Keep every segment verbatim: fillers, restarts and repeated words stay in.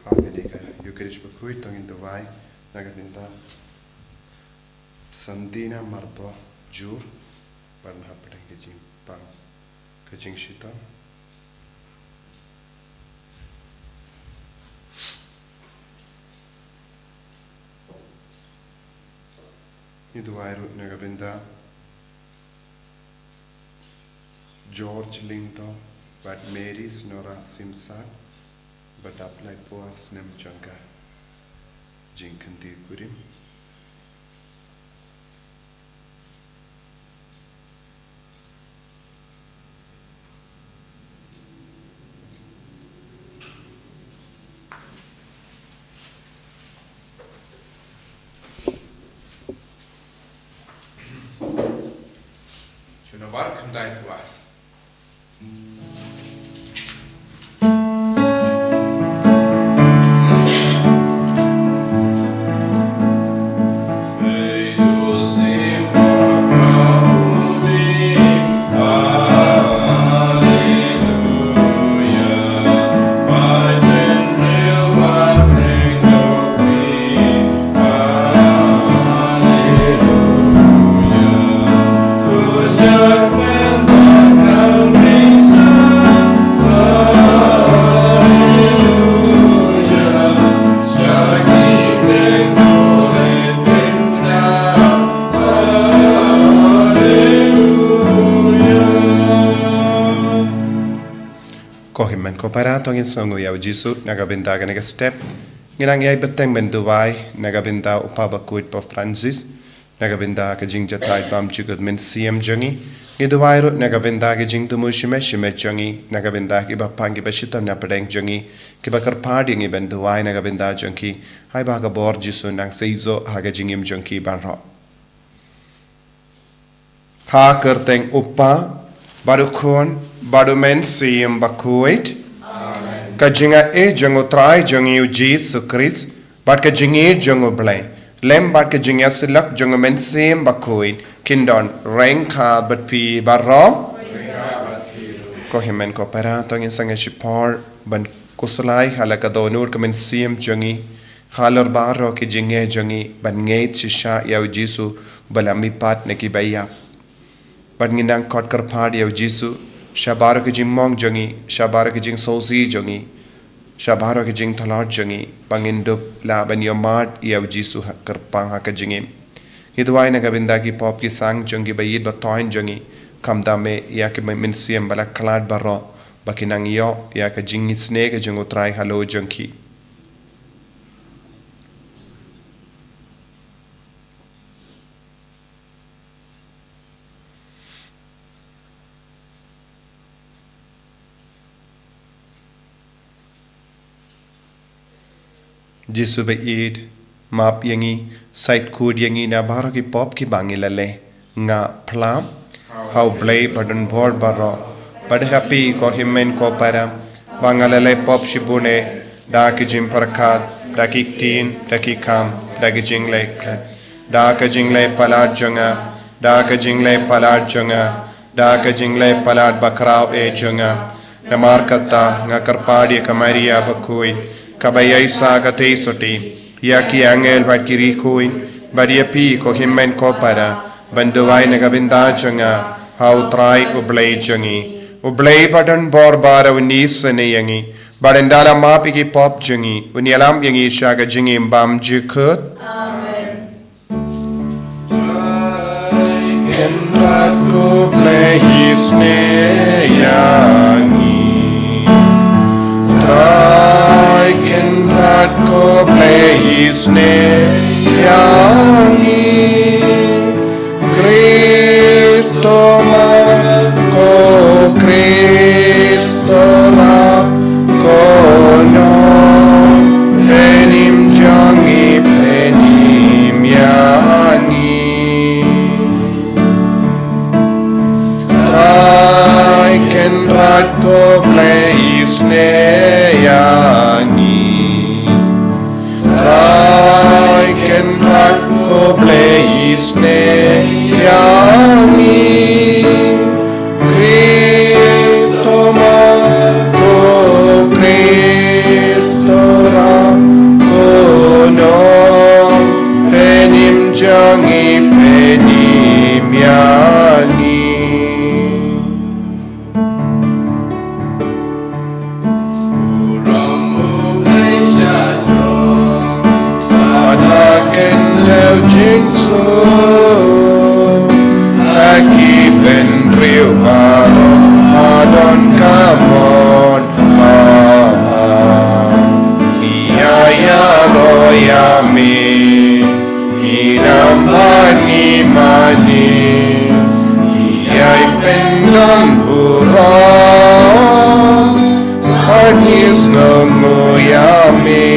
Ha kane ka Eucharist bakhuid to ngin duwai na ka bynta Sandina Marbajur, ban hapdeng ka jingpang ka jingshitom. Ngi duwai ruh na ka bynta George Lyngdoh bad Mary Snora Simsat, ba dap laiphew snem jong ka jingkynti kurim. Shu nabar khyndai phew ar. Ko hynmen ko para, to ngin sngewnguh ïa u Jisu na ka bynta kane ka step. Ngin nang ïai bteng ban duwai na ka bynta u Papa bakhuid Pope Francis, na ka bynta ka jingjahthait bymjukut mynsiem jong ngi. Ngi duwai ruh na ka bynta ka jingthmu shimet shimet jong ngi, na ka bynta kiba pang kiba shitom na pdeng jong ngi, kiba kyrpad ïa ngi ban duwai na ka bynta jong ki. Haba ka bor Jisu nang sei shuh ha ka jingim jong ki baroh. Ha ka kyrteng u Kpa, bad u Khun, bad u Mynsiem Bakhuid. Amen. Ka jingaiei jong u Trai jong ngi u Jisu Khrist, bad ka jingïeit jong u Blei, lem bad ka jingïasyllok jong u Mynsiem Bakhuid, kin don ryngkat bad phi baroh. Ko hynmen ko para, to ngin sangeh shipor ban khuslai ha la ka dohnud ka mynsiem jong ngi, halor baroh ki jingeh jong ngi, ban ngeit shisha ïa u Jisu ba la mihpat na kiba ïap. Bad ngin nang khot kyrpad ïa u Jisu sha baroh ki jingmong jong ngi, sha baroh ki jingsngewsih jong ngi, sha baroh ki jingtlot jong ngi, ba ngin dup lah ban ïohmad ïa u Jisu ha kyrpang ha ka jingim. Ngi duwai na ka bynta ki pop ki sang jong ngi, ba ïeit ba thoiñ jong ngi, khamtam eh ïa ki mynsiem ba la khlad baroh, ba kin nang ïoh ïa ka jingisynei ka jong u Trai halor jong ki. Jisu ba ïeit, map ïa ngi, shait khuid ïa ngi na baroh ki pop kiba ngi la leh, ngah, phlap ha u Blei badonbor baroh. Bad ha phi ko hynmen ko para, ba nga la leh pop shibun eh, da ki jingpyrkhat, da ki ktien, da ki kam, da ki jingleh klet, da ka jingleh palat jong nga, da ka jingleh palat jong nga, da ka jingleh palat bakhraw eh jong nga. Namar kata nga kyrpad ïa ka Maria bakhuid, kaba ïaisah ka theisotti, ïa ki angel bad ki riewkhuid, bad ïa phi ko hynmen ko para, ban duwai na ka bynta jong nga ha u Trai u Blei jong ngi. U Blei badonbor baroh un isynei ïa ngi, bad un da la map ïa ki pop jong ngi, un ïalam ïa ngi sha ka jingim bymjukut. Amen. Trai Kynrad ko Blei isynei ïa ngi. Trai Kynrad ko Blei isynei ïa ngi. Khrist to map, ko Khrist to rah, ko nongpynim jong ngi, pynim ïa ngi. Trai Kynrad ko Blei isynei ïa ngi. Trai Kynrad ko Blei isynei ïa ngi. Khrist to map, ko Khrist Jisu, ha ki bynriew baroh, ha don ka mon, Baba. Ïa ïaroh ïa me, ngi dang bad ngi mane, ïa pynlong burom, bad ngi sngewnguh ïa me.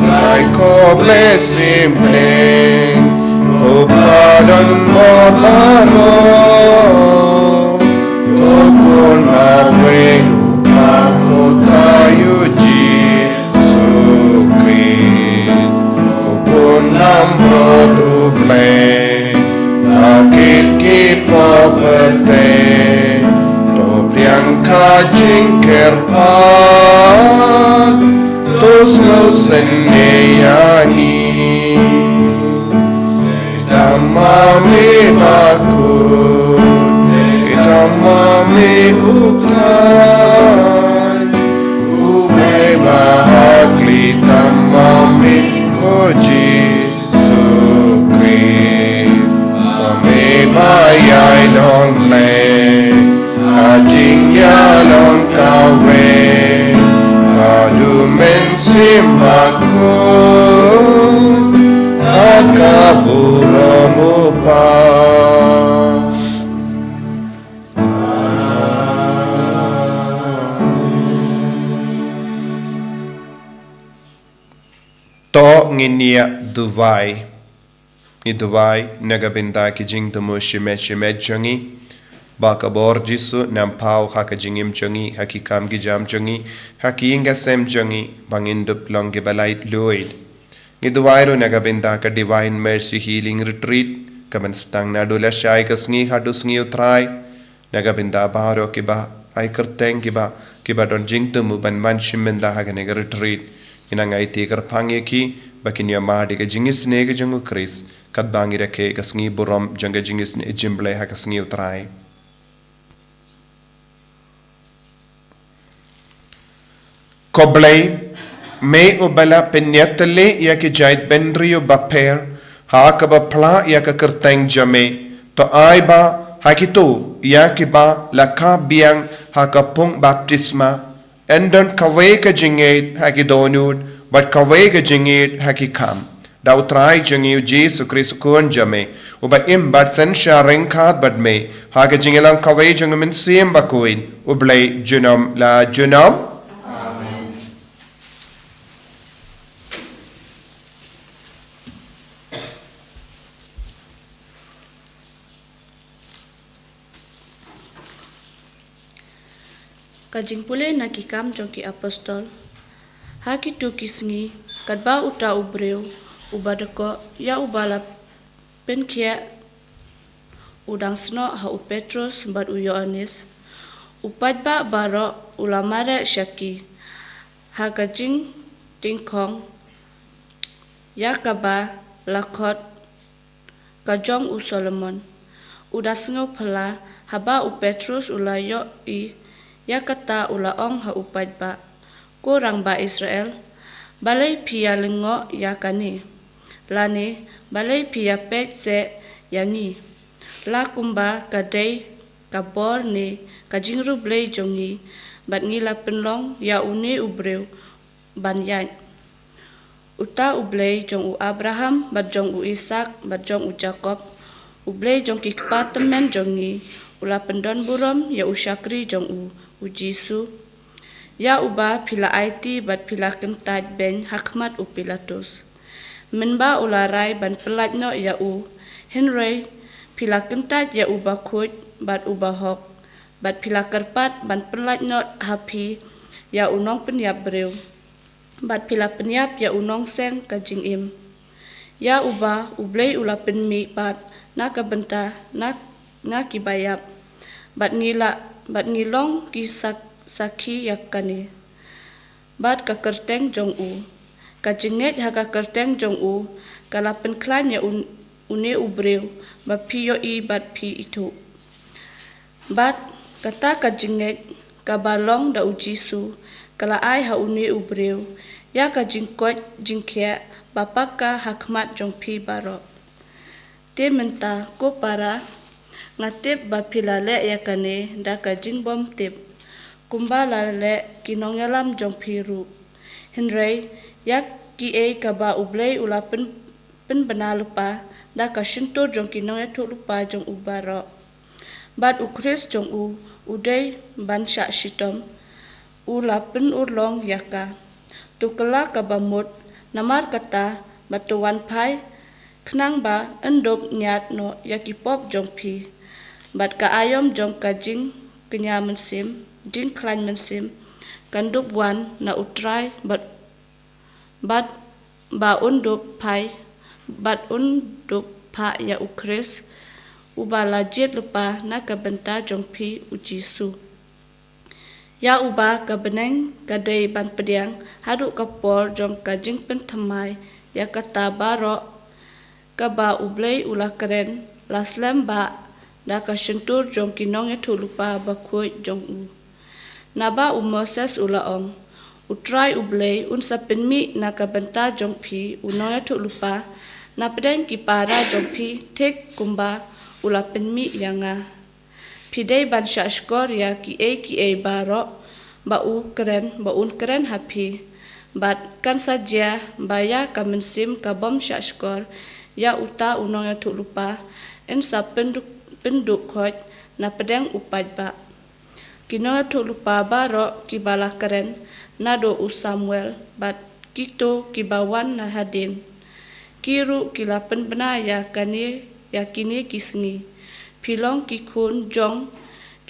Trai ko blessing plan, ko pardon mo baroh, ko Khun marwei u Kpa, ko Trai u Jisu Khrist, ko Khun Namrud u Blei, ba kit ki pop pyrthei, to pdiang ka jingkyrpad, to sngewsynei ïa ngi. Dei tang ma me bakhuid, dei tang ma me u Trai, uwei ba ha khlieh, tang ma me ko Jisu Khrist, ma me ba ïai long Blei, ha jingïalong kawei, ha u Mynsiem Bakhuid, ha ka burom u Kpa. To ngin ïa duwai. Ngi duwai na ka bynta ki jingthmu shimet shimet jong ngi. Ba ka bor Jisu nang paw ha ka jingim jong ngi, ha ki kam ki jam jong ngi, ha ki ïing ki sem jong ngi, ba ngin dup long kiba laitluid. Ngi duwai ruh na ka bynta ka Divine Mercy Healing Retreat, kaban sdang naduh lashai ka sngi haduh sngi U Trai. Na ka bynta baroh kiba ai kyrteng, kiba, kiba don jingthmu ban man shim bynta ha kane ka retreat, ngi nang aiti kyrpang ïa ki, ba kin ïoh mad ïa ka jingisynei ka jong U Khrist, katba ngi rakhe ka sngi burom jong ka jingisynei jong U Blei ha ka sngi U Trai. Ko Blei, me uba la pynïatylli ïa ki jaitbynriew bapher ha kaba phla ïa ka kyrteng jong me, to ai ba ha kito ïa kiba la khapbiang ha ka pung baptisma, yn don kawei ka jingngeit ha ki dohnud bad kawei ka jingngeit ha ki kam. Da U Trai jong ngi U Jisu Khrist U Khun jong me, uba im bad synshar ryngkat bad me ha ka jingïalang kawei jong U Mynsiem Bakhuid, U Blei junom la junom. Amen. Ka jingpule na Ki Kam jong ki Apostol. Ha kito ki sngi, katba uta u briew uba dkoh ïa uba la pynkhiah u dang snoh ha u Petros bad u Ïoannis, u paidbah baroh u la mareh sha ki ha ka jingtyngkhong ïa kaba la khot ka jong u Solomon. U da sngewphylla haba u Petros u la ïohi ïa kata, u la ong ha u paidbah, "Ko rangbah Israel, balei phi ïa lyngngoh ïa kane? Lane balei phi ïa peit seh ïa ngi? La kumba ka dei ka bor ne ka jingriewblei jong ngi, bad ngi la pynlong ïa une u briew ban ïaid. Uta u Blei jong u Abraham, bad jong u Isaak, bad jong u Jakob, u Blei jong ki kpa tymmen jong ngi, u la pyndonburom ïa u shakri jong u, u Jisu, ïa uba phi la aiti bad phi la kyntait beiñ ha khmat u Pilatus. Mynba u la rai ban pyllait noh ïa u, hynrei phi la kyntait ïa u bakhuid bad u bahok, bad phi la kyrpad ban pyllait noh ha phi ïa u nongpynïap briew, bad phi la pynïap ïa u nongseng ka jingim, ïa uba u Blei u la pynmih pat na ka bynta na, na kiba ïap. Bad ngi la, bad ngi long ki sak-, sakhi ïa kane." Bad ka kyrteng jong u, ka jingngeit ha ka kyrteng jong u, ka la pynkhlaiñ ïa un-, une u briew, ba phi ïohi bad phi ithuh. Bad kata ka jingngeit kaba long da u Jisu, ka la ai ha une u briew ïa ka jingkoit jingkhiah ba paka ha khmat jong phi baroh. Te mynta, ko para, nga tip ba phi la leh ïa kane da ka jingbymtip, kumba la leh ki nongïalam jong phi ruh. Hynrei, ïa kiei kaba U Blei u la pyn-, pynbna lypa da ka shyntur jong ki nongïathuhlypa jong u baroh. Bad U Khrist jong u, u dei ban shah shitom, u la pynurlong ïa ka. To kylla kaba mut, namar kata, bad to wan phai, khnang ba yn dup ñiad noh ïa ki pop jong phi. Bad ka aïom jong ka jingkñia mynsiem, jingkhlaiñ mynsiem, kan dup wan na U Trai bad, bad ba un dup phai, bad un dup phah ïa U Khrist, uba la jied lypa na ka bynta jong phi U Jisu. Ïa uba ka bneng ka dei ban pdiang haduh ka por jong ka jingpynthymmai ïa kata baroh kaba U Blei u la kren la slem bha da ka shyntur jong ki nongïathuhlypa bakhuid jong u. Naba u Moses u la ong, U Trai U Blei un sa pynmih na ka bynta jong phi u nongïathuhlypa napdeng ki para jong phi thik kumba u la pynmih ïa nga. Phi dei ban shah shkor ïa kiei kiei baroh ba u kren, ba un kren ha phi. Bad kan sa jia ba ïa ka mynsiem ka bym shah shkor ïa uta u nongïathuhlypa yn sa pynduh, pynduh khoit napdeng u paidbah. Ki nongïathuhlypa baroh kiba la kren naduh u Samuel bad kito kiba wan na hadien, ki ruh ki la pynbna ïa kane, ïa kine ki sngi. Phi long ki khun jong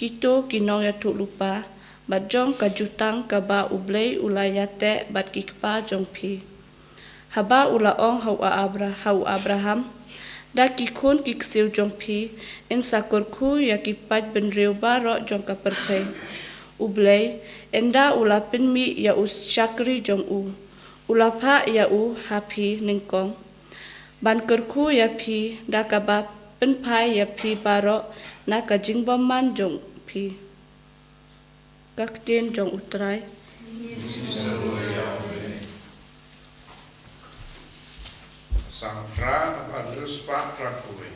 kito ki nongïathuhlypa bad jong ka jutang kaba U Blei u la ïateh bad ki kpa jong phi. Haba u la ong ha u Abra-, ha u Abraham, da ki khun ki ksiew jong phi yn sa kyrkhu ïa ki paidbynriew baroh jong ka pyrthei. U Blei, ynda u la pynmih ïa u shakri jong u, u la phah ïa u ha phi nyngkong, ban kyrkhu ïa phi da kaba pynphai ïa phi baroh na ka jingbymman jong phi. Ka ktien jong U Trai. Psalm phra, na ka lyrics phra, phra kawei.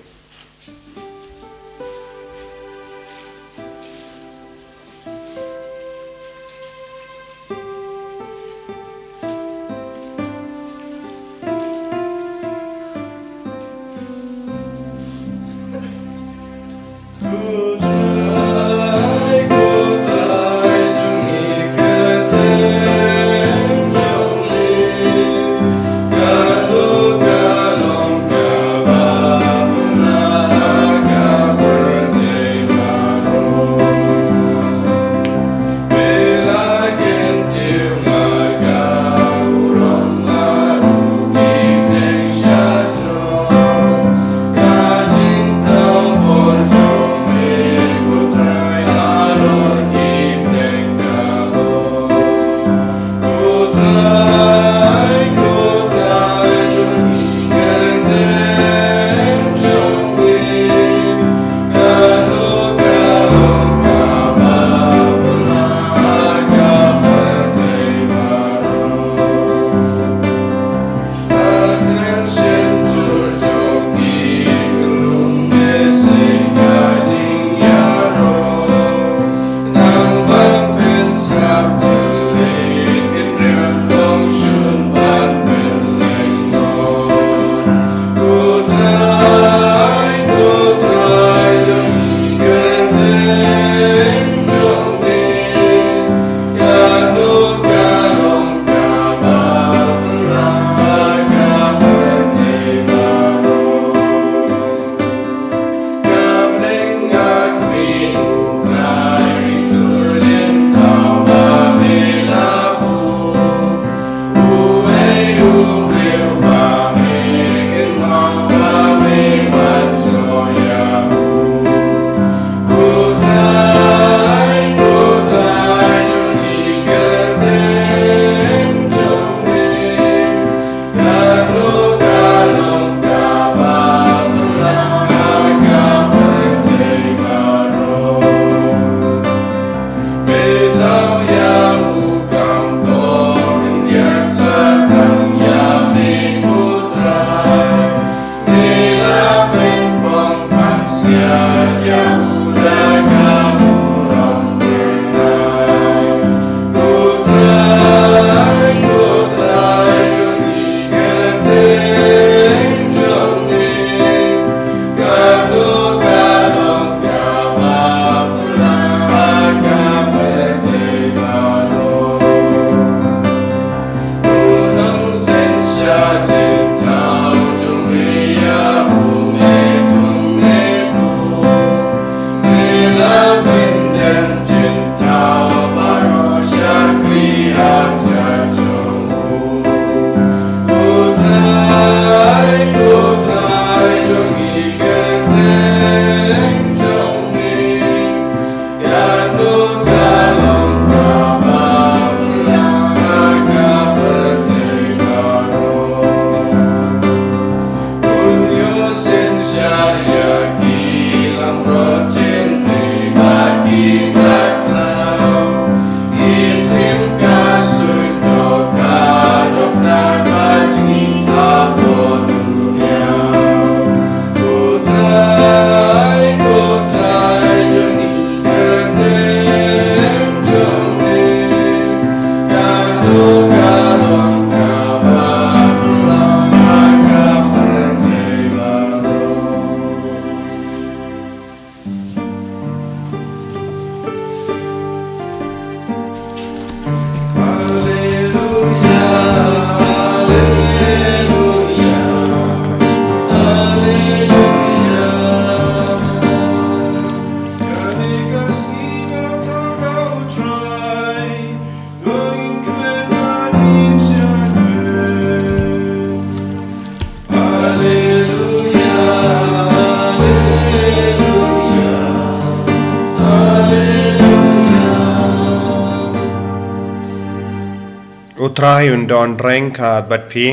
U Trai un don ryngkat bad phi.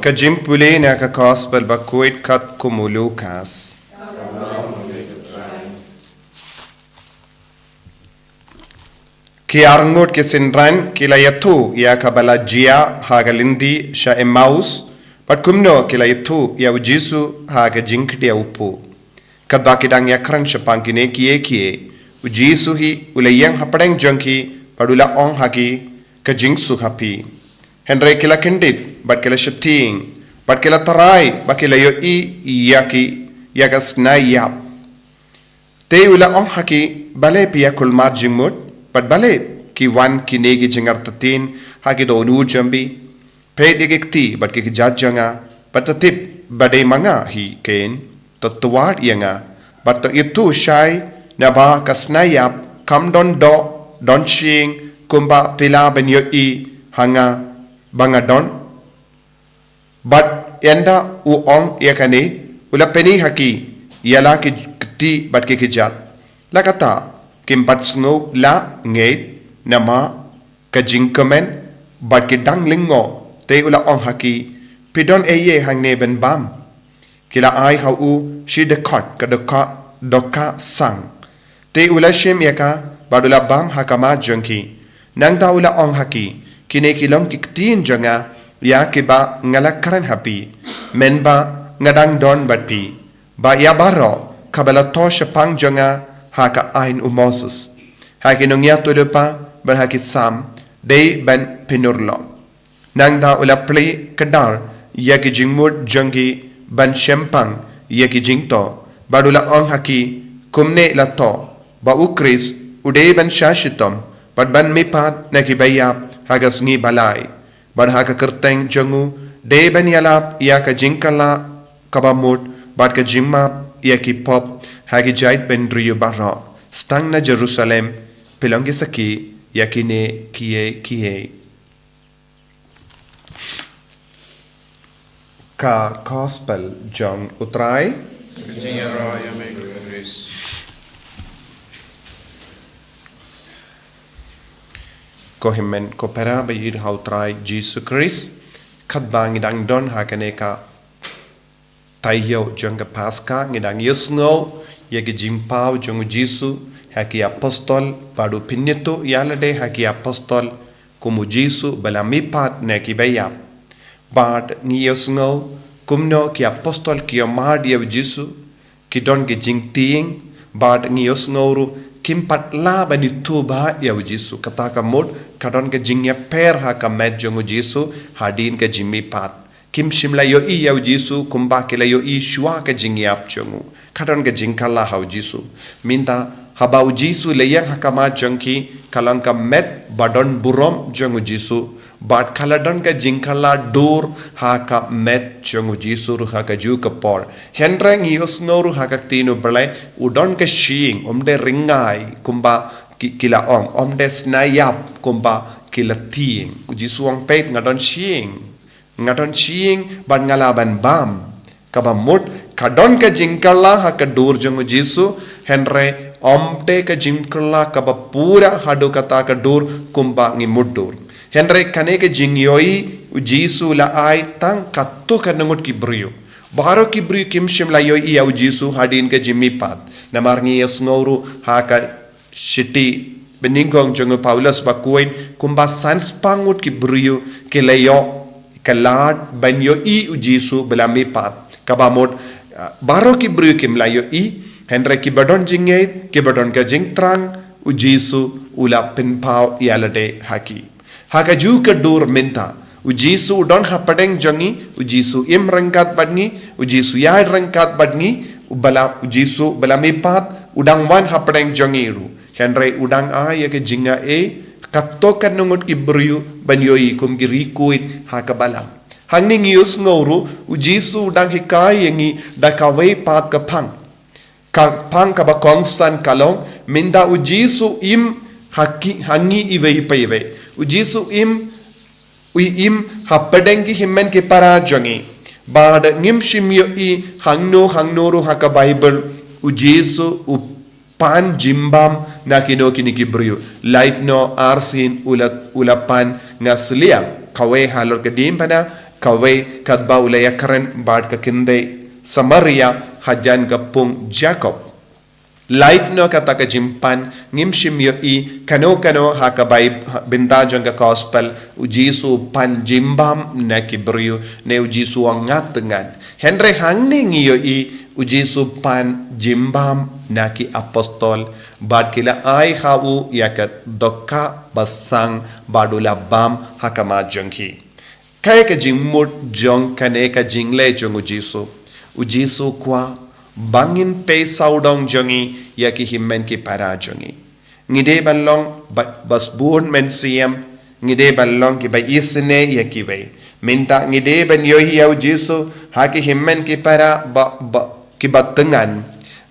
Ka jingpule na ka Gospel bakhuid katkum u Lukas. Ki arngut ki synran ki la ïathuh ïa kaba la jia ha ka lynti sha Emmaus, bad kumno ki la ïathuh ïa u Jisu ha ka jingkhyndiat u pud. Katba ki dang ïakren shaphang kine kiei kiei, u Jisu hi u la ïeng hapdeng jong ki, bad u la ong ha ki, ka jingsuk ha phi. Hynrei ki la kyndit, bad ki la sheptieng, bad ki la tharai ba ki la ïohi ïa ki, ïa ka snai ïap. Te u la ong ha ki, balei phi ïa kulmar jingmut, bad balei ki wan kine ki jynjar tatin ha ki dohnud jong phi. Peit ïa ki kti bad ki kjat jong nga, bad to tip ba dei ma nga hi kein. To tuat ïa nga, bad to ïathuh shai, naba ka snai ïap kam don doh, don shyieng, kumba phi lah ban ïohi ha nga ba nga don. Bad ynda u ong ïa kane, u la pyni ha ki ïa la ki kti bad ki kjat. La kata kim pat sngew la ngeit namar ka jingkmen, bad ki dang lyngngoh. Te u la ong ha ki, phi don ei ei hangne ban bam? Ki la ai ha u shi dkhot ka dohkha, dohkha sang. Te u la shim ïa ka, bad u la bam ha khmat jong ki. Nangta u la ong ha ki, kine ki long ki ktien jong nga ïa kiba nga la kren ha phi mynba nga dang don bad phi, ba ïa baroh kaba la thoh shaphang jong nga ha ka aiñ u Moses, ha ki nongïathuhlypa bad ha ki Salm, dei ban pynurlong. Nangta u la plie kdar ïa ki jingmut jong ki ban shemphang ïa ki jingthoh, bad u la ong ha ki, kumne la thoh ba u Khrist u dei ban shah shitom, bad ban mihpat na kiba ïap ha ka sngi ba lai, bad ha ka kyrteng jong u dei ban ïalap ïa ka jingkylla kaba mut, bad ka jingmap ïa ki pop ha ki jaitbynriew baroh. Sa tang na Jerusalem phi long ki sakhi ïa kine kiei kiei. Ka Gospel jong u Trai. Ka jingïaroh ïa me ko Khrist. Ko hynmen ko para ba ïeit ha u Trai Jisu Khrist, katba ngi dang don ha kane ka taïew jong ka Paska, ngi dang ïohsngew ïa ki jingpaw jong u Jisu ha ki apostol, bad u pynïathuh ïa lade ha ki apostol kum u Jisu ba la mihpat na kiba ïap. Bad ngi ïohsngew kumno ki apostol ki ïohmad ïa u Jisu, ki don ki jingtieng, bad ngi ïohsngew ruh kim pat lah ban ïathuh bha ïa u Jisu. Kata ka mut ka don ka jingïapher ha ka met jong u Jisu hadien ka jingmihpat. Kim shym la ïohi ïa u Jisu kumba ki la ïohi shuwa ka jingïap jong u. Ka don ka jingkylla ha u Jisu. Mynta haba u Jisu u la ïeng ha khmat jong ki, ka long ka met ba don burom jong u Jisu, bad ka la don ka jingkylla dur ha ka met jong u Jisu ruh ha kajuh ka por. Hynrei ngi ïohsngew ruh ha ka ktien u Blei, u don ka shyieng, um dei ryngai kumba ki, ki la ong, um dei snai ïap kumba ki la tieng. U Jisu u ong, peit, nga don shyieng. Nga don shyieng bad nga lah ban bam. Kaba mut ka don ka jingkylla ha ka dur jong u Jisu, hynrei um dei ka jingkylla kaba pura haduh katta ka dur kumba ngi mutdur. Hynrei kane ka jingïohi u Jisu u la ai tang katto katne ngut ki briew. Baroh ki briew kim shym la ïohi ïa u Jisu hadien ka jingmihpat. Namar ngi ïohsngew ruh ha ka shithi banyngkong jong u Paulus bakhuid, kumba san spah ngut ki briew ki la ïoh ka lad ban ïohi u Jisu ba la mihpat. Kaba mut, ah, baroh ki briew kim la ïohi, hynrei kiba don jingngeit, kiba don ka jingthrang, u Jisu u la pynpaw ïa lade ha ki. Ha kajuh ka dur mynta, u Jisu u don hapdeng jong ngi, u Jisu u im ryngkat bad ngi, u Jisu u ïaid ryngkat bad ngi, u ba la, u Jisu ba la mihpat u dang wan hapdeng jong ngi ruh. Hynrei u dang ai ïa ka jingaiei katto katne ngut ki briew ban ïohi kum ki riewkhuid ha ka balang. Hangne ngi ïohsngew ruh, u Jisu u dang hikai ïa ngi da kawei pat ka phang. Ka phang kaba kongsan ka long, mynta u Jisu u im ha ki, ha ngi iwei pa iwei. U Jisu u im, u im hapdeng ki hynmen ki para jong ngi. Bad ngim shym ïohi hangno hangno ruh ha ka Baibl u Jisu u pan jingbam na kino kine ki briew. Lait noh arsien u la, u la pan nga sliang. Kawei halor ka diengphna, kawei katba u la ïakren bad ka kynthei Samaria hajan ka pung Jakob. Lait noh kata ka jingpan, ngim shym ïohi kano kano ha ka bai, ha, bynta jong ka gospel, u Jisu pan jingbam na ki briew, ne u Jisu u ngat tyngan. Hynrei hangne ngi ïohi u Jisu pan jingbam na ki apostol, bad ki la ai ha u ïa ka dohkha basang bad u la bam ha khmat jong ki. Kaei ka jingmut jong kane ka jingleh jong u Jisu? U Jisu u kwah ba ngin pei sawdong jong ngi ïa ki hynmen ki para jong ngi. Ngi dei ban long ba, ba sbun mynsiem, ngi dei ban long kiba isynei ïa kiwei. Mynta ngi dei ban ïohi ïa u Jisu ha ki hynmen ki para ba, ba, kiba tyngan,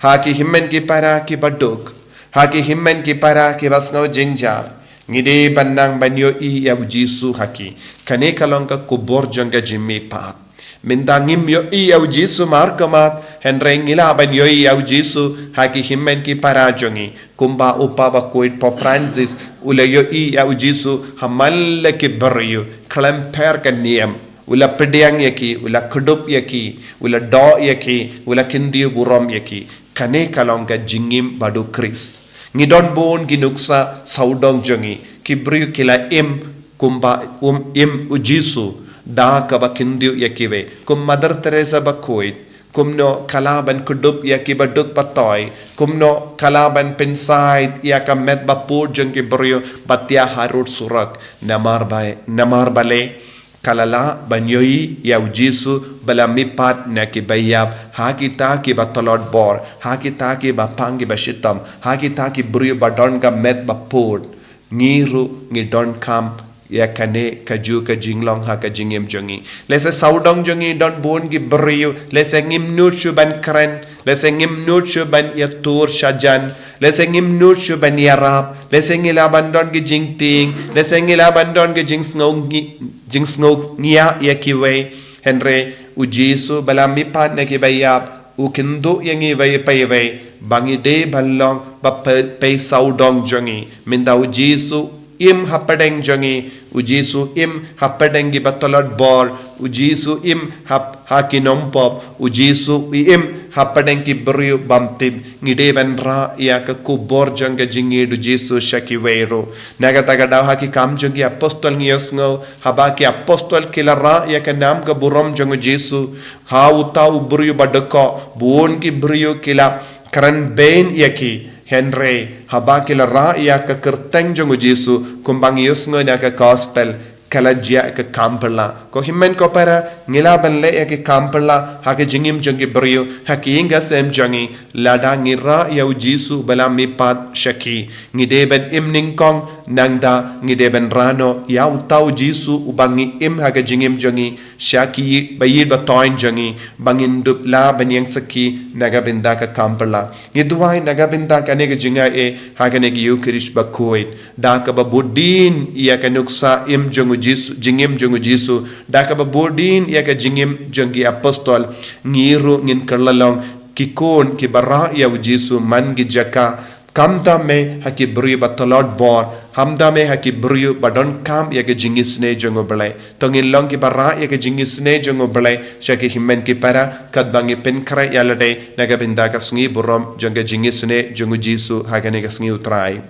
ha ki hynmen ki para kiba duk, ha ki hynmen ki para kiba sngew jynjar. Ngi dei ban nang ban ïohi ïa u Jisu ha ki. Kane ka long ka khubor jong ka jingmihpat. Mynta ngim ïohi ïa u Jisu markhmat, hynrei ngi lah ban ïohi ïa u Jisu ha ki hynmen ki para jong ngi. Kumba u Papa bakhuid Pope Francis u la ïohi ïa u Jisu ha man la ki briew, khlem pher ka niam. U la pdiang ïa ki, u la kdup ïa ki, u la doh ïa ki, u la kyntiew burom ïa ki. Kane ka long ka jingim ba duk Khrist. Ngi don bun ki nuksa sawdong jong ngi, ki briew ki la im kumba um im u Jisu, da kaba kyntiew ïa kiwei. Kum Mother Teresa bakhuid, kumno ka lah ban kdup ïa kiba duk ba toi, kumno ka lah ban pynsait ïa ka met ba pud jong ki briew ba thiah harud surok. Namar ba, namar balei? Ka la lah ban ïohi ïa u Jisu ba la mihpat na kiba ïap, ha kita kiba tlot bor, ha kita kiba pang kiba shitom, ha kita ki briew ba don ka met ba pud. Ngi ruh ngi donkam ïa kane kajuh ka jinglong ha ka jingim jong ngi. Lehse sawdong jong ngi don bun ki briew, lehse ngim nud shuh ban kren, lehse ngim nud shuh ban ïatur shajan, lehse ngim nud shuh ban ïarap, lehse ngi lah ban don ki jingtieng, lehse ngi lah ban don ki jingsngew ngi-, jingsngew ngiah ïa kiwei. Hynrei u Jisu ba la mihpat na kiba ïap, u kynduh ïa ngi iwei pa iwei ba ngi dei ban long ba pei, pei sawdong jong ngi. Mynta u Jisu im hapdeng jong ngi, u Jisu im hapdeng kiba tlot bor, u Jisu im hap, ha ki nongpop, u Jisu u im hapdeng ki briew bym tip. Ngi dei ban rah ïa ka khubor jong ka jingïeid u Jisu sha kiwei ruh. Na kata ka daw ha ki Kam jong ki Apostol ngi ïohsngew, haba ki apostol ki la rah ïa ka nam ka burom jong u Jisu ha uta u briew ba dkoh, bun ki briew ki la kren bein ïa ki. Hynrei haba ki la rah ïa ka kyrteng jong u Jisu, kumba ngi ïohsngew na ka gospel, ka la jia ka kam pyrla. Ko hynmen ko para, ngi lah ban leh ïa ka kam pyrla ha ka jingim jong ki briew, ha ka ïing ka sem jong ngi, lada ngi rah ïa u Jisu ba la mihpat sha ki. Ngi dei ban im nyngkong, nangta ngi dei ban rah noh ïa uta u Jisu uba ngi im ha ka jingim jong ngi, sha ki ba ïeit ba thoiñ jong ngi, ba ngin dup lah ban ïeng sakhi na ka bynta ka kam pyrla. Ngi duwai na ka bynta kane ka jingaiei ha kane ka Eukharist bakhuid, da kaba bud dien ïa ka nuksa im jong u Jisu, jingim jong u Jisu, da kaba bud dien ïa ka jingim jong ki apostol, ngi ruh ngin kylla long ki khun kiba rah ïa u Jisu man ki jaka. Khamtam eh ha ki briew ba tlot bor, khamtam eh ha ki briew ba donkam ïa ka jingisynei jong U Blei. To ngin long kiba rah ïa ka jingisynei jong U Blei sha ki hynmen ki para, katba ngi pynkhreh ïa lade na ka bynta ka sngi burom jong ka jingisynei jong u Jisu ha kane ka sngi U Trai.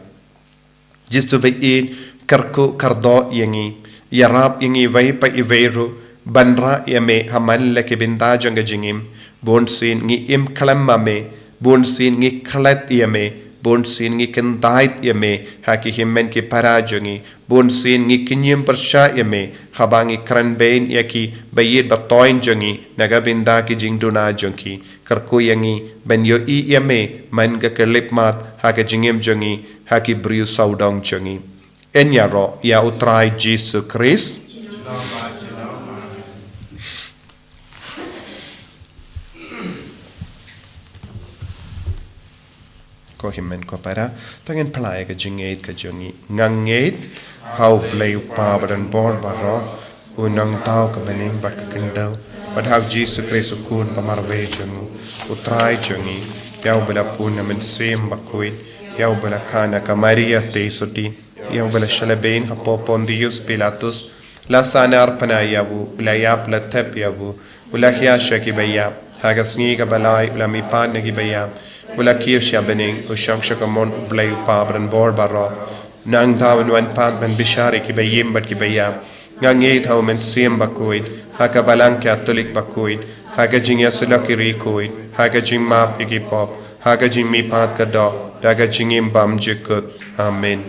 Jisu ba ïeit, kyrkhu kyrdoh ïa ngi, ïarap ïa ngi iwei pa iwei ruh ban rah ïa me ha man la ki bynta jong ka jingim. Bunsien ngi im khlem ma me, bunsien ngi klet ïa me, bunsien ngi kyntait ïa me ha ki hynmen ki para jong ngi, bunsien ngi kñium pyrshah ïa me haba ngi kren bein ïa ki ba ïeit ba thoiñ jong ngi na ka bynta ki jingduna jong ki. Kyrkhu ïa ngi ban ïohi ïa me man ka khyllipmat ha ka jingim jong ngi, ha ki briew sawdong jong ngi. Yn ïaroh ïa U Trai Jisu Khrist. Ko hynmen ko para, to ngin phla ïa ka jingngeit ka jong ngi. Nga ngeit ha U Blei U Kpa badonbor baroh, U Nongthaw ka bneng bad ka khyndew, bad ha U Jisu Khrist U Khun ba marwei jong U, U Trai jong ngi. ïa uba la pun na mynsiem bakhuid, ïa uba la kha na ka Maria te suti, ïa uba la shah lehbeiñ hapoh Pontius Pilatus, la sahnarphna ïa u, la ïap, la thep ïa u, u la hiar sha kiba ïap, ha ka sngi kaba lai u la mihpat na kiba ïap, u la kiew sha bneng, u shong sha kamon U Blei U Kpa badonbor baroh. Nangta un wan pat ban bishar ïa kiba im bad kiba ïap. Nga ngeit ha U Mynsiem Bakhuid, ha ka Balang Katholik bakhuid, ha ka jingïasyllok ïa ki riewkhuid, ha ka jingmap ïa ki pop, ha ka jingmihpat ka doh, da ka jingim bymjukut. Amen.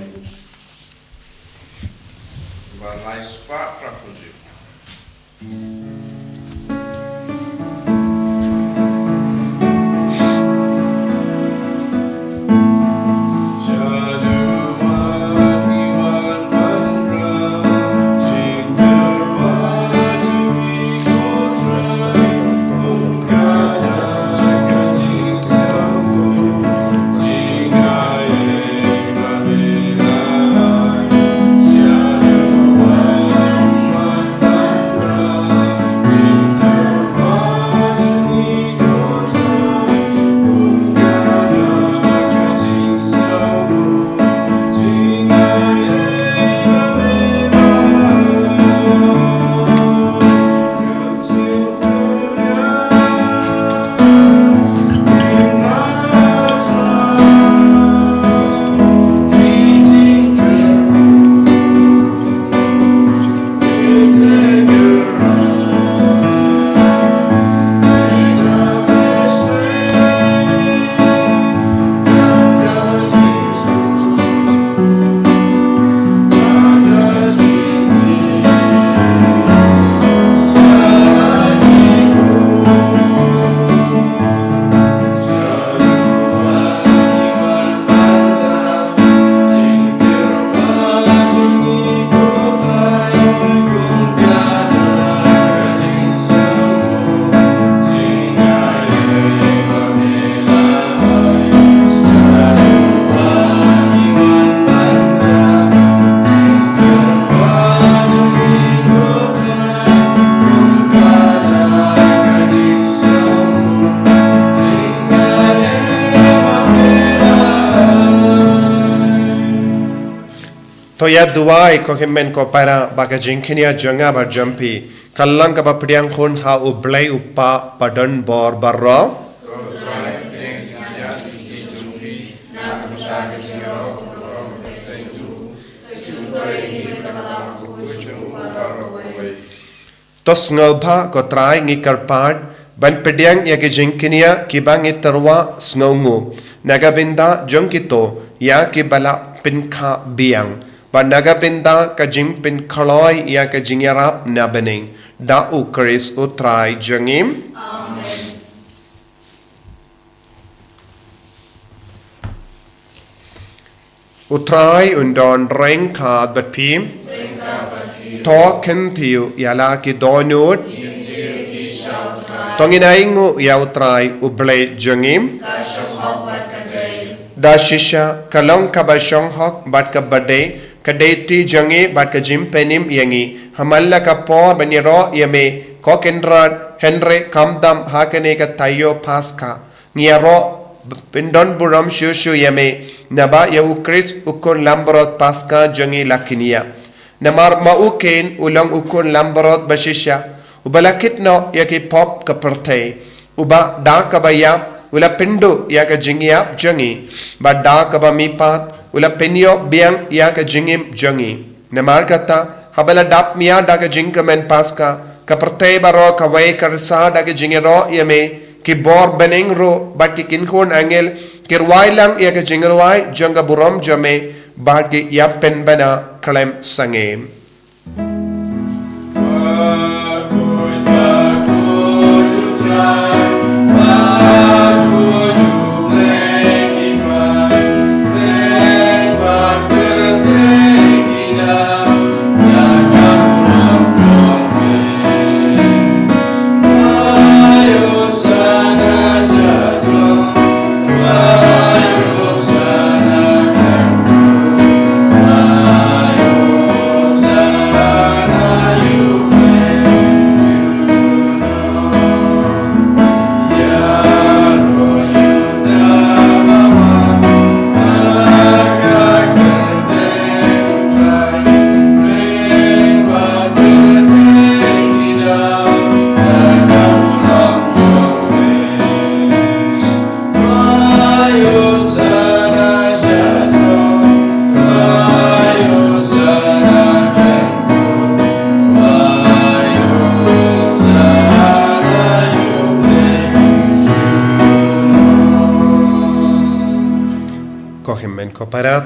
To ïa duwai ko hynmen ko para ba ka jingkñia jong nga bad jong phi kan long kaba pdiang hun ha U Blei U Kpa badonbor baroh. To sngewbha ko Trai, ngi kyrpad ban pdiang ïa ki jingkñia kiba ngi tyrwa sngewnguh na ka bynta jong kito ïa kiba la pynkha biang, bad na ka bynta ka jingpynkloi ïa ka jingïarap na bneng, da U Khrist U Trai jong ngi. Amen. U Trai un don ryngkat bad phi. To kyntiew ïa la ki dohnud. To ngin ainguh ïa U Trai U Blei jong ngi. Da shisha ka long kaba shong hok bad kaba dei, ka dei ti jong ngi bad ka jingpynim ïa ngi. Ha man la ka por ban ïaroh ïa me ko Kynrad, hynrei khamtam ha kane ka taïew Paskha. Ngi ïaroh pyndonburom shuh shuh ïa me, naba ïa U Khrist U Khun Langbrot Paskha jong ngi la kñia. Namar ma u Khun u long U Khun Langbrot bashisha, uba la kit noh ïa ki pop ka pyrthei, uba da kaba ïap u la pynduh ïa ka jingïap jong ngi, bad da kaba mihpat u la pynïoh biang ïa ka jingim jong ngi. Namar kata, haba la dap mih da ka jingkmen Paskha, ka pyrthei baroh kawei ka rsa da ka jingïaroh ïa me, ki bor bneng ruh bad ki kynhun angel ki rwai lang ïa ka jingrwai jong ka burom jong me, bad ki ïa pynbna khlem sangeh.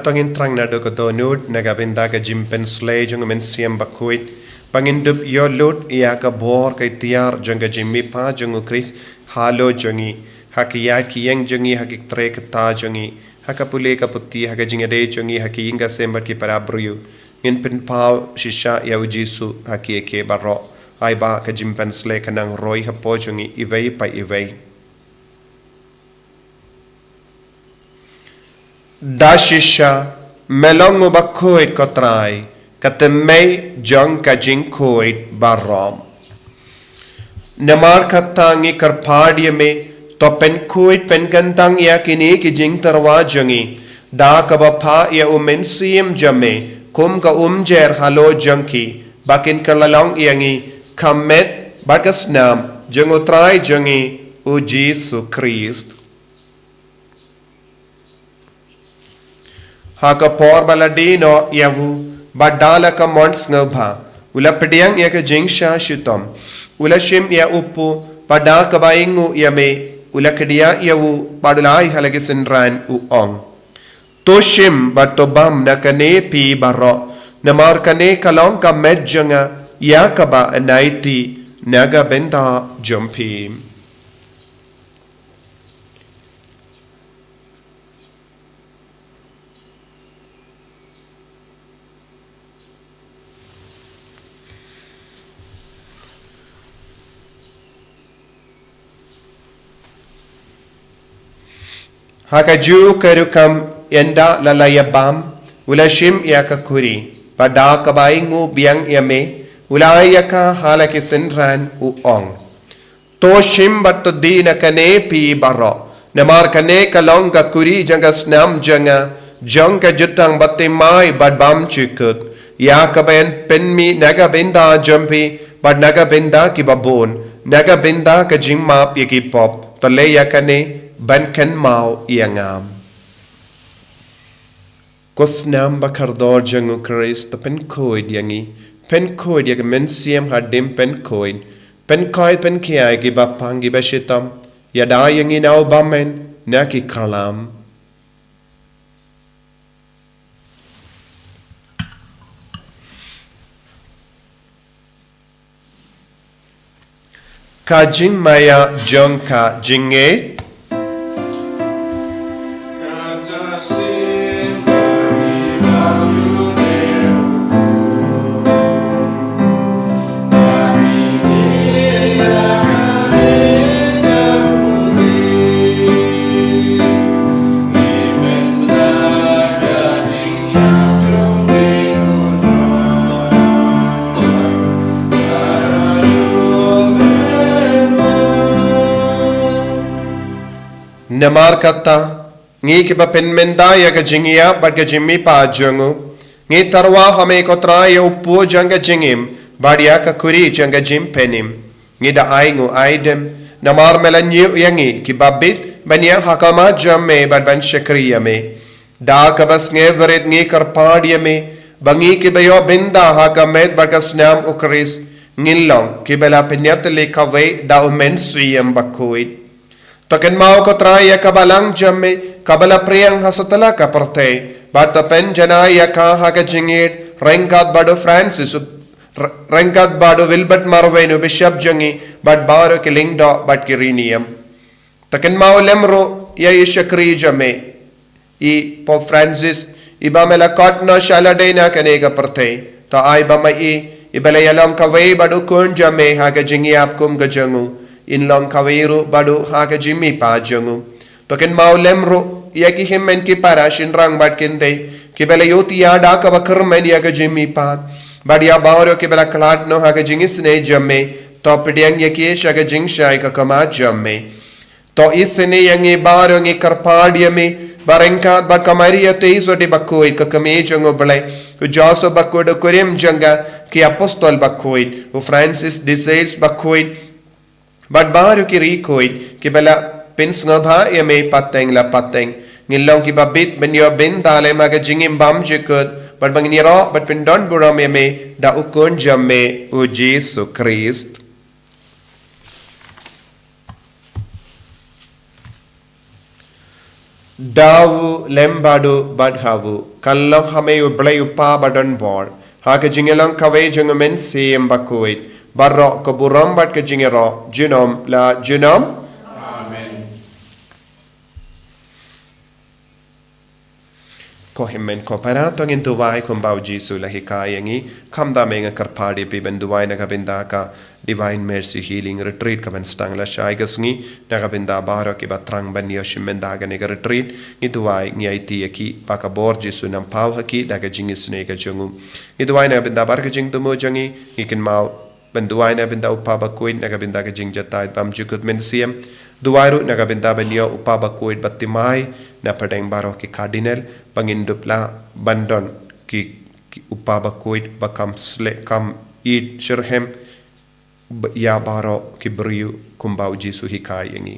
To ngin thrang naduh ka dohnud na ka bynta ka jingpynsleh jong u Mynsiem Bakhuid, ba ngin dup ïoh lut ïa ka bor ka iktiar jong ka jingmihpat jong u Khrist halor jong ngi, ha ki ïaid ki ïeng jong ngi, ha ki trei ki kta jong ngi, ha ka pule ka puthi, ha ka jingïadei jong ngi ha ki ïing ki sem bad ki para briew. Ngin pynpaw shisha ïa u Jisu ha ki, ïa ki baroh. Ai ba ka jingpynsleh kan nang roi hapoh jong ngi iwei pa iwei. Da shisha, me long u bakhuid, ko Trai, ka tymmen jong ka jingkhuid baroh. Namar kata ngi kyrpad ïa me, to pynkhuid pynkyntang ïa kine ki jingtyrwa jong ngi da kaba phah ïa u Mynsiem jong me kum ka umjer halor jong ki, ba kin kylla long ïa ngi ka met bad ka snam jong u Trai jong ngi u Jisu Khrist. Ha ka por ba la die noh ïa u, bad da la ka mon sngewbha, u la pdiang ïa ka jingshah shitom, u la shim ïa u kpu, bad da kaba ainguh ïa me, u la kdiah ïa u, bad u la ai ha la ki synran, u ong: To shim bad to bam na kane phi baroh, namar kane ka long ka met jong nga ïa kaba yn aiti na ka bynta jong phi. Ha kajuh ka rukom, ynda la la ïa bam, u la shim ïa ka khuri, bad da kaba ainguh biang ïa me, u la ai ïa ka ha la ki synran, u ong: To shim bad to die na kane phi baroh, namar kane ka long ka khuri jong ka snam jong nga, jong ka jutang bathymmai bad bymjukut, ïa kaba yn pynmih na ka bynta jong phi bad na ka bynta kiba bun, na ka bynta ka jingmap ïa ki pop. To leh ïa kane ban kynmaw ïa nga. Ko snam bakordor jong u Khrist, to pynkhuid ïa ngi, pynkhuid ïa ka mynsiem hadien pynkhuid, pynkhuid pynkhia ïa kiba pang kiba shitom, ïada ïa ngi na u bymman na ki khlam. Ka jingmaïa jong ka jingngeit. Namar kata, ngi kiba pynmynta ïa ka jingïap bad ka jingmihpat jong u, ngi tyrwa ha me ko Trai ïa u kpu jong ka jingim, bad ïa ka khuri jong ka jingpynim. Ngi da ainguh aidem, namar me la ñiew ïa ngi kiba bit ban ïaid ha khmat jong me bad ban shakri ïa me. Da kaba sngewrit ngi kyrpad ïa me, ba ngi kiba ïoh bynta ha ka met bad ka snam u Khrist, ngin long kiba la pynïatylli kawei da u Mynsiem Bakhuid. To kynmaw ko Trai ïa ka balang jong me, kaba la phriang ha satlak ka pyrthei, bad to pynjanai ïa ka ha ka jingïeit, ryngkat bad u Francis, u, r-, ryngkat bad u Wilbert Marwein u Bishop jong ngi, bad baroh ki lyngdoh bad ki riewniam. To kynmaw lem ruh ïa i shakri jong me, i Pope Francis, iba me la khot noh sha lade na kane ka pyrthei. To ai ba ma i, iba la ïalong kawei bad u Khun jong me ha ka jingïap kum ka jong u, in long kawei ruh bad u ha ka jingmihpat jong u. To kynmaw lem ruh ïa ki hynmen ki para shynrang bad kynthei, kiba la ïohthiah da kaba kyrmen ïa ka jingmihpat, bad ïa baroh kiba la khlad noh ha ka jingisynei jong me. To pdiang ïa ki sha ka jingshai ka khmat jong me. To isynei ïa ngi baroh, ngi kyrpad ïa me, ba ryngkat bad ka Maria Theisotti Bakhuid, ka Kmie jong u Blei, u Joseph Bakhuid, u kurim jong ka, ki Apostol Bakhuid, u Francis de Sales Bakhuid, bad baroh ki riewkhuid kiba la pynsngewbha ïa me pateng la pateng, ngin long kiba bit ban ïoh bynta lem ha ka jingim bymjukut, bad ba ngin ïaroh bad pyndonburom ïa me da u Khun jong me u Jisu Khrist. Da u lem bad u bad ha u, Kan long ha me U Blei U Kpa ba don bor, ha ka jingïalang kawei jong U Mynsiem Bakhuid, baroh ka burom bad ka jingïaroh, junom la junom. Amen. Ko hynmen ko para, to ngin duwai kumba U Jisu u la hikai ïa ngi. Kham da me nga kyrpad ïa phi ban duwai na ka bynta ka Divine Mercy Healing Retreat ka ban sdang lashai ka sngi, na ka bynta baroh kiba thrang ban ïoh shimet da kane ka retreat. Ngi duwai, ngi aiti ïa ki ba ka bor Jisu un ym paw ha ki da ka jingisynei ka jong u. Ngi duwai na ka bynta baroh ka jingthmu jong ngi, ngi kynmaw ban duwai na ka bynta U Kpa Bakhuid, na ka bynta ka jingjatai bymjukut mynsiem. Duwai ruh na ka bynta ban ïoh U Kpa Bakhuid bad Tymmen na pdeng baroh ki Cardinal, ba ngin dup lah ban don ki, ki U Kpa Bakhuid ba kham sleh kham ïeit shitrhem ïa baroh ki briew kumba U Jisu u hikai ïa ngi.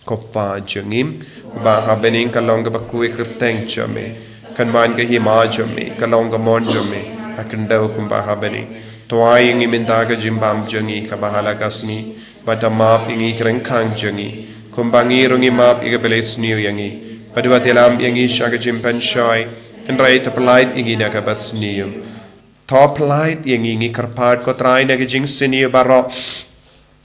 Ko Pa jong ngi uba ha bneng, ka long kaba khuid ka kyrteng jong me. Kan wan ka hima jong me, ka long ka mon jong me ha khyndew kumba ha bneng. To ai ïa ngi mynta ka jingbam jong ngi kaba ha la ka sngi, bad to map ïa ngi ki ryngkang jong ngi, kumba ngi ruh ngi map ïa kiba la isniew ïa ngi. Bad wat ïalam ïa ngi sha ka jingpynshoi, hynrei to pyllait ïa ngi na kaba sniew. To pyllait ïa ngi, ngi kyrpad ko Trai, na ka jingsniew baroh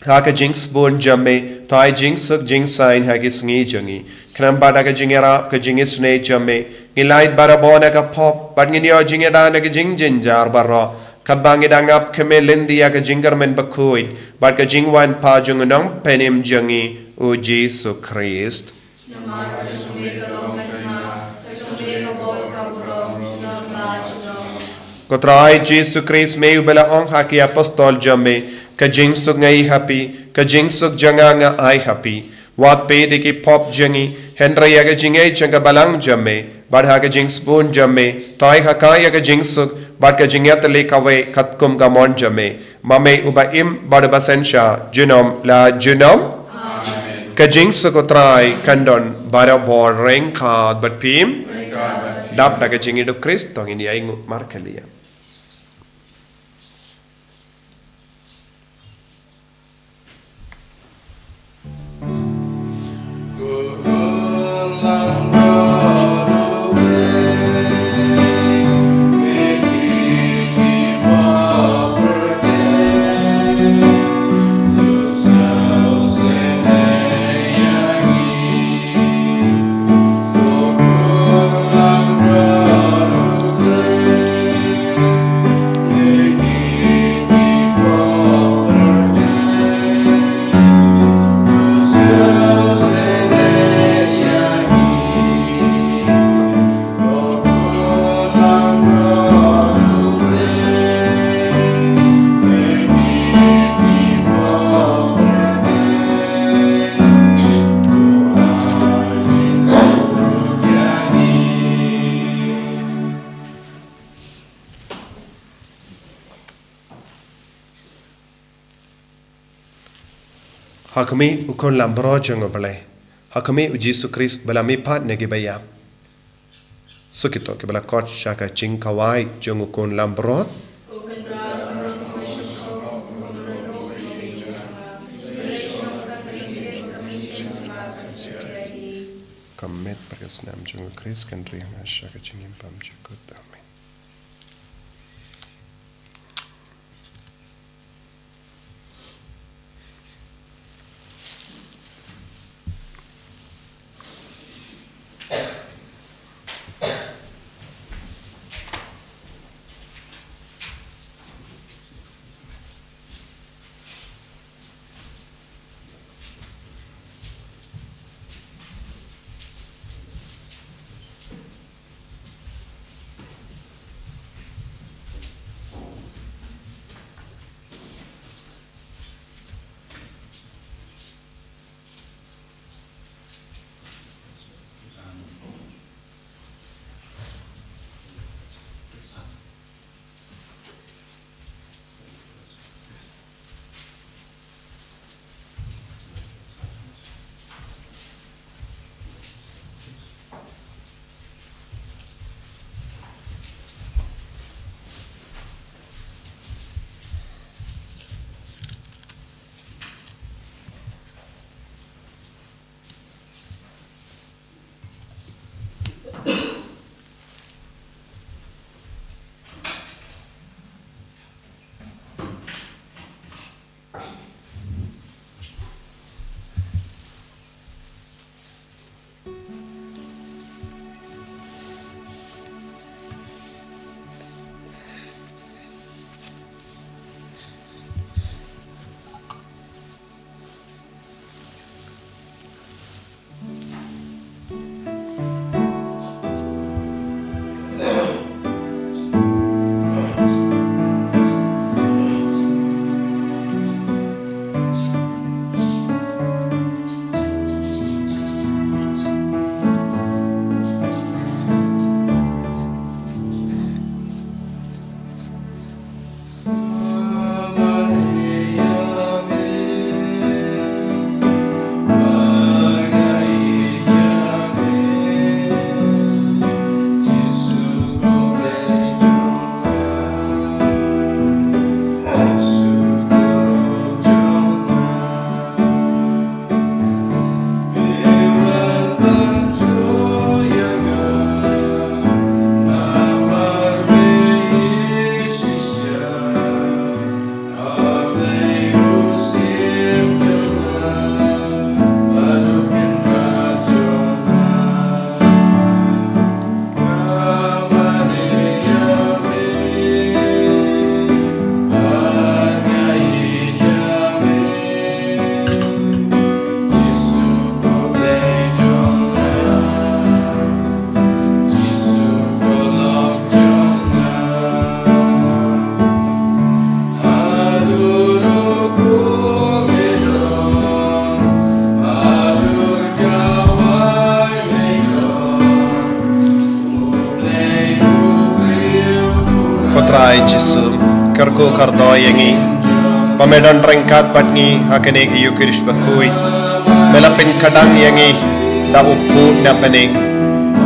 ha ka jingsbun jong me. To ai jingsuk jingsaiñ ha ki sngi jong ngi, khnang ba da ka jingïarap ka jingisynei jong me, ngin lait barabor na ka pop bad ngin ïoh jingïada na ka jingjynjar baroh, katba ngi dang ap khmih lynti ïa ka jingkyrmen bakhuid bad ka jingwan pat jong U Nongpynim jong ngi, U Jisu Khrist. Namar ka jong me ka long ka hima, ka jong me ka bor, ka burom, junom la junom. Ko Trai Jisu Khrist, me uba la ong ha ki apostol jong me, ka jingsuk nga ai ha phi, ka jingsuk jong nga nga ai ha phi. Wat peit ïa ki pop jong ngi, hynrei ïa ka jingngeit jong ka balang jong me. Bad ha ka jingsbun jong me, to ai ha ka ïa ka jingsuk bad ka jingïatylli kawei katkum ka mon jong me. Ma me uba im bad uba synshar junom la junom. Amen. Ka jingsuk U Trai kan don barabor ryngkat bad phi. Dap da ka jingïeit U Khrist, to ngin ïa ainguh markylliang. Ha khmih U Khun Langbrot jong U Blei. Ha khmih U Jisu Khrist ba la mihpat na kiba ïap. Suk ïa kito kiba la khot sha ka jingkhawai jong U Khun Langbrot. Ka met bad ka snam jong U Khrist kan ri ha nga sha ka jingim bymjukut. Amen. Trai Jisu, kyrkhu kyrdoh ïa ngi ba me don ryngkat bad ngi ha kane ka Eucharist bakhuid. Me la pynkhiah ïa ngi da u pud na bneng.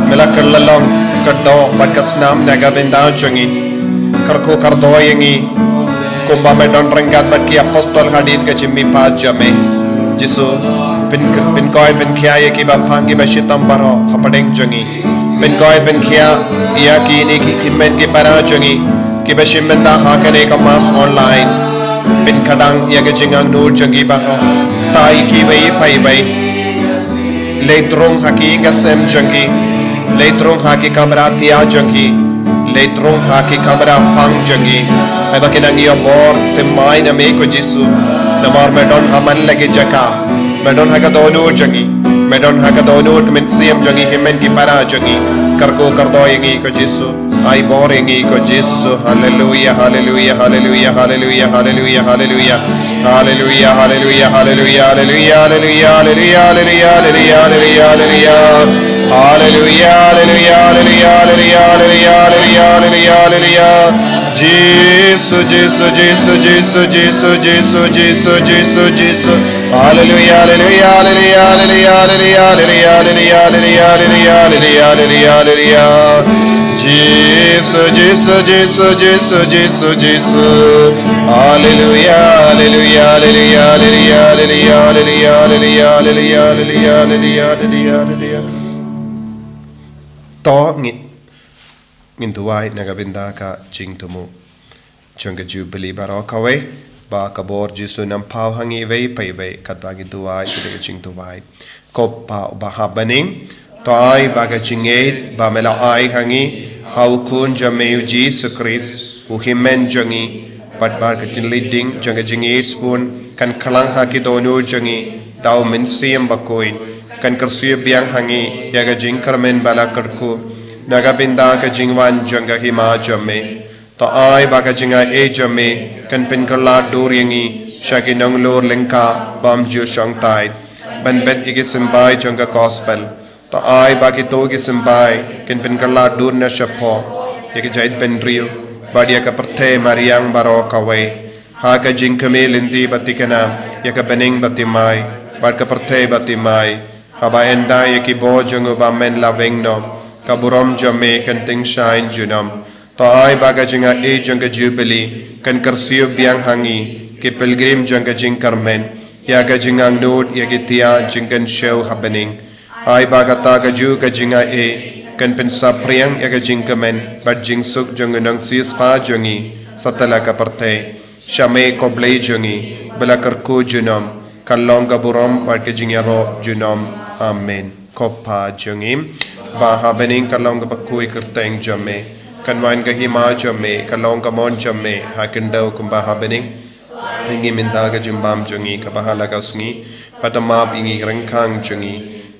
Me la kylla long ka doh bad ka snam na ka bynta jong ngi. Kyrkhu kyrdoh ïa ngi kumba me don ryngkat bad ki apostol hadien ka jingmihpat jong me. Jisu, pyn, pynkhiah pynkhiah ïa kiba phang kiba shitom baroh hapdeng jong ngi. Pynkhiah pynkhiah ïa kine ki hynmen ki para jong ngi kiba shim bynta ha kane ka mass online. Pynkhiah ïa ka jingangnud jong ngi baroh. Kta ïa kiwei pa iwei. Leit rung ha ki ïing ka sem jong ki. Leit rung ha ki kamra thiah jong ki. Leit rung ha ki kamra phang jong ki. Ai ba kin nang ïoh bor thymmai na me ko Jisu. Namar me don ha man la ki jaka. Me don ha ka dohnud jong ngi. Me don ha ka dohnud ka mynsiem jong ngi, hynmen ki para jong ngi. Kyrkhu kyrdoh ïa ngi ko Jisu. Ai bor ïa ngi ko Jisu. Haleluya, haleluya, haleluya, haleluya, haleluya, haleluya. Haleluya, haleluya, haleluya, haleluya, haleluya, haleluya, haleluya, haleluya, haleluya, haleluya. Haleluya, haleluya, haleluya, haleluya, haleluya, haleluya, haleluya, haleluya. Jisu, Jisu, Jisu, Jisu, Jisu, Jisu, Jisu, Jisu. Haleluya, haleluya, haleluya, haleluya, haleluya, haleluya, haleluya, haleluya, haleluya, haleluya, haleluya, haleluya. Jisu, Jisu, Jisu, Jisu, Jisu, Jisu. Haleluya, haleluya, haleluya, haleluya, haleluya, haleluya, haleluya, haleluya, haleluya, haleluya, haleluya, haleluya. To ngin, ngin duwai na ka bynta ka jingthmu jong ka Jubili baroh kawei, ba ka bor Jisu un ym phaw ha ngi iwei pa iwei, katba ngi duwai, kane ka jingduwai. Ko Pa uba ha bneng, to ai ba ka jingngeit ba me la ai ha ngi ha u Khun jong me u Jisu Khrist, u hynmen jong ngi, bad ba ka jingleading jong ka jingngeit sbun kan khlang ha ki dohnud jong ngi da u Mynsiem Bakhuid, kan kyrsiew biang ha ngi ïa ka jingkyrmen ba la kyrkhu na ka bynta ka jingwan jong ka Hima jong me. To ai ba ka jingaiei jong me kan pynkylla dur ïa ngi sha ki nonglur lyngkha bym ju shongthait ban bet ïa ki symbai jong ka Gospel. To ai ba kito ki symbai kin pynkylla dur na shapoh ïa ki jaitbynriew bad ïa ka pyrthei mariang baroh kawei, ha ka jingkmie lynti ba thikna ïa ka bneng ba thymmai bad ka pyrthei ba thymmai, haba ynda ïa ki bor jong u Bamon la weng noh, ka burom jong me kan tyngshaiñ junom. To ai ba ka jingaiei jong ka Jubili kan kyrsiew biang ha ngi ki pilgrim jong ka jingkyrmen ïa ka jingangnud ïa ki thiah jingkynshew ha bneng. Ai ba kata kajuh ka jingaiei kan pynsaphriang ïa ka jingkmen bad jingsuk jong u nongsiewspah jong ngi satlak ka pyrthei. Sha me ko Blei jong ngi ba la kyrkhu junom, kan long ka burom bad ka jingïaroh junom. Amen. Ko Pa jong ngi ba ha bneng, kan long kaba khuid ka kyrteng jong me, kan wan ka hima jong me, kan long ka mon jong me ha khyndew kumba ha bneng. Ai ngi mynta ka jingbam jong ngi kaba ha la ka sngi, bad to map ïa ngi ki ryngkang jong ngi,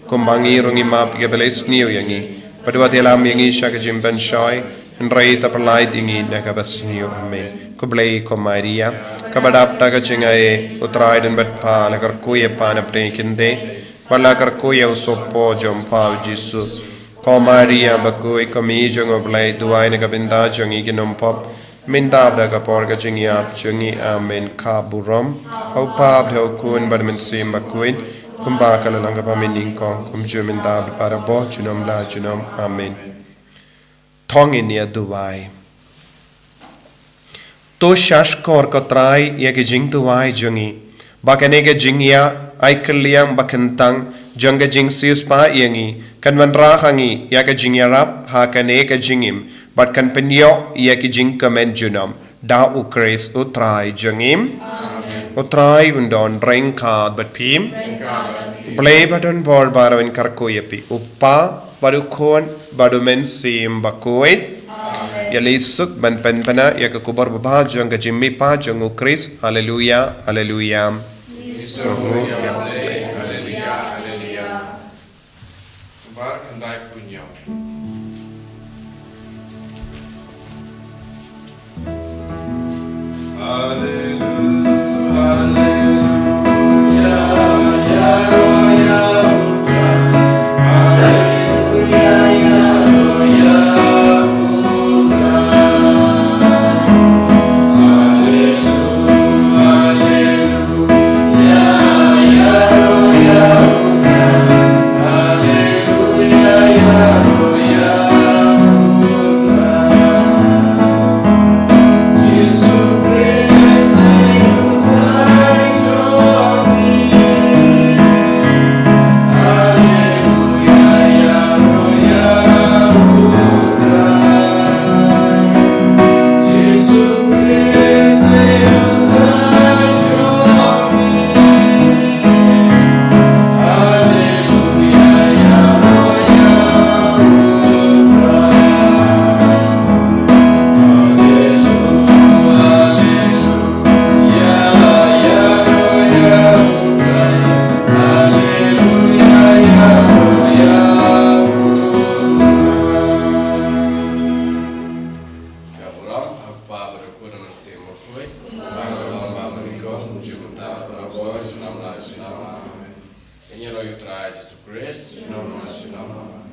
kumba ngi ruh ngi map ïa kiba la sniew ïa ngi, bad wat ïalam ïa ngi sha ka jingpynshoi, hynrei to pyllait ïa ngi na kaba sniew. Amen. Khublei ko Maria, kaba dap da ka jingaiei, U Trai u don bad pha, la kyrkhu ïa pha na pdeng ki khyndai, bad la kyrkhu ïa u sohpor jong pha u Jisu. Ko Maria bakhuid, ko Mei jong U Blei, duwai na ka bynta jong ngi ki nongpop, mynta bad ha ka por ka jingïap jong ngi. Amen. Ka burom ha U Pa bad ha U Khun bad ha U Mynsiem Bakhuid, kumba ka la long kaba mynnyngkong, kumjuh mynta bad barabor, junom la junom. Amen. To ngin ïa duwai. To shahshkor ko Trai ïa ki jingduwai jong ngi, ba kane ka jingïaid kylliang ba kyntang jong ka jingsiewspah ïa ngi kan wanrah ha ngi ïa ka jingïarap ha kane ka jingim, bad kan pynïoh ïa ki jingkmen junom. Da U Khrist U Trai jong ngi. U Trai un don ryngkat bad phi. Blei ba don bor baroh un kyrkhu ïa phi, U Pa bad U Khun bad U Mynsiem Bakhuid. Ïa lei suk ban pynpaw ïa ka khubor babha jong ka jingmihpat jong U Khrist. Haleluya, haleluya. Suk ïa Blei, haleluya, haleluya. Bar khyndai phew hynñiew. Haleluya, haleluya, haleluya. Kumba la long bad mynnyngkong, kumjuh mynta, baroh, junom la junom. Amen. Ïa ngi ïaroh ïa u Trai Jisu Khrist, junom la junom.